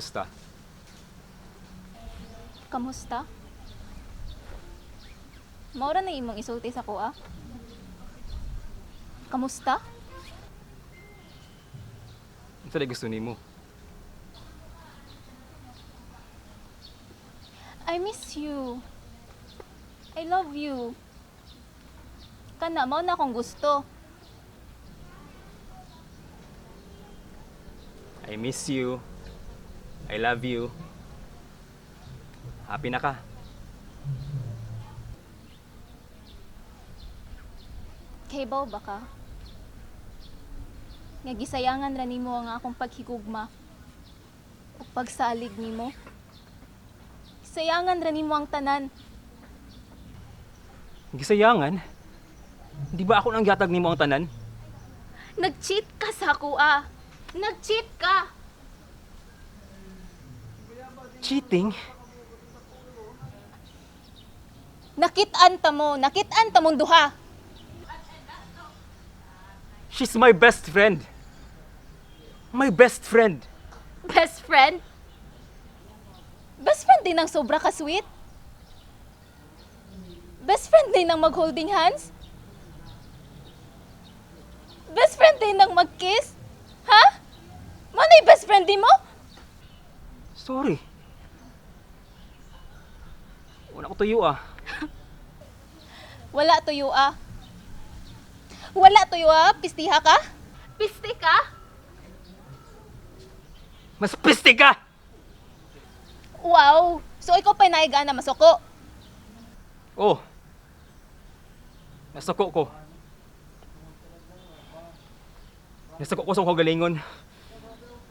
Kamusta? Kamusta? Mao ra na imong isulti sa akoa? Kamusta? Unsa diay gusto nimo? I miss you. I love you. Kana mao na akong gusto. I miss you. I love you. Happy na ka. Kahibaw ba ka? Nga gisayangan ra nimo ang akong paghigugma ug pagsalig nimo. Gisayangan ra nimo ang tanan. Gisayangan? Di ba ako nang gihatag nimo ang tanan? Nag-cheat ka sa akoa. Nag-cheat ka. Cheating? Nakit-an ta mo, nakit-an ta mong duha. She's my best friend. My best friend. Best friend? Best friend din ang sobra ka sweet? Best friend din ang mag-holding hands? Best friend din ang mag-kiss? Ha? Mao na best friend di mo? Sorry. Wala ko tuyo ah. Wala tuyo ah. Wala tuyo ah. Pistiha ka? Pisti ka? Mas piste ka! Wow! So ikaw pa naiga na masuko. Oh. Nasuko ko. Nasuko ko sa akong kagalingon.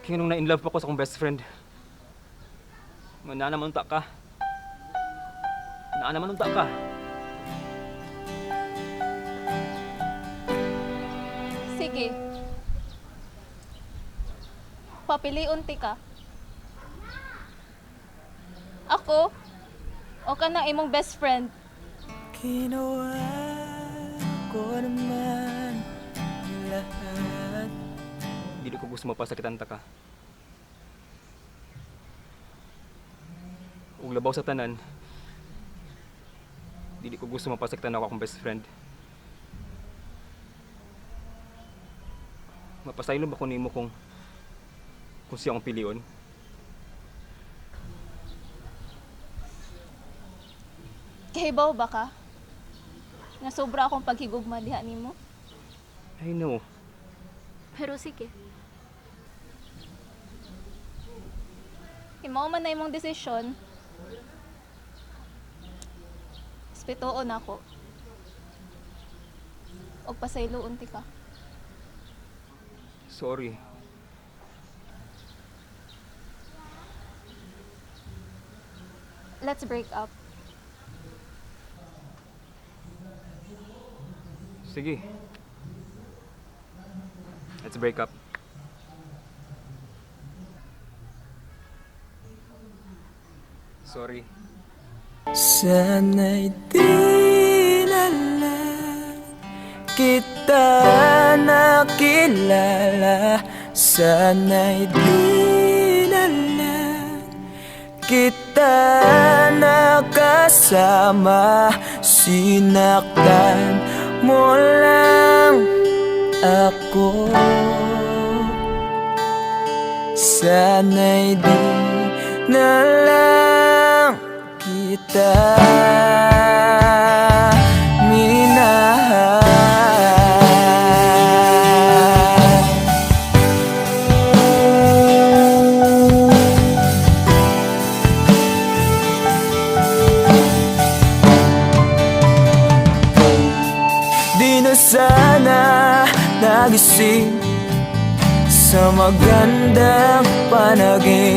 Kaya nung na-in love pa ko sa akong best friend. Nga naa naman unta ka. Naa naman unta ka. Sige. Papiliun ti ka. Ako? O kanang imong best friend? Ginawa ko naman lahat. Dili ko gusto mapasakitan ta ka. Ug labaw sa tanan, dili ko gusto mapasakitan ako akong best friend. Mapasaylo ba ko nimo kung siya akong pilion? Kahibaw ba ka? Nga sobra akong paghigugma diha nimo. I know. Pero sige. Mao man na imong desisyon, respetuon ako. Og pasayloon ti ka. Sorry. Let's break up. Sige. Let's break up. Sorry. Sana'y di na lang kita nakilala. Sana'y di na lang kita nakasama. Sinaktan mo lang ako. Sana'y di na lang kita minahal. Di na sana nagising sa magandang panaginip.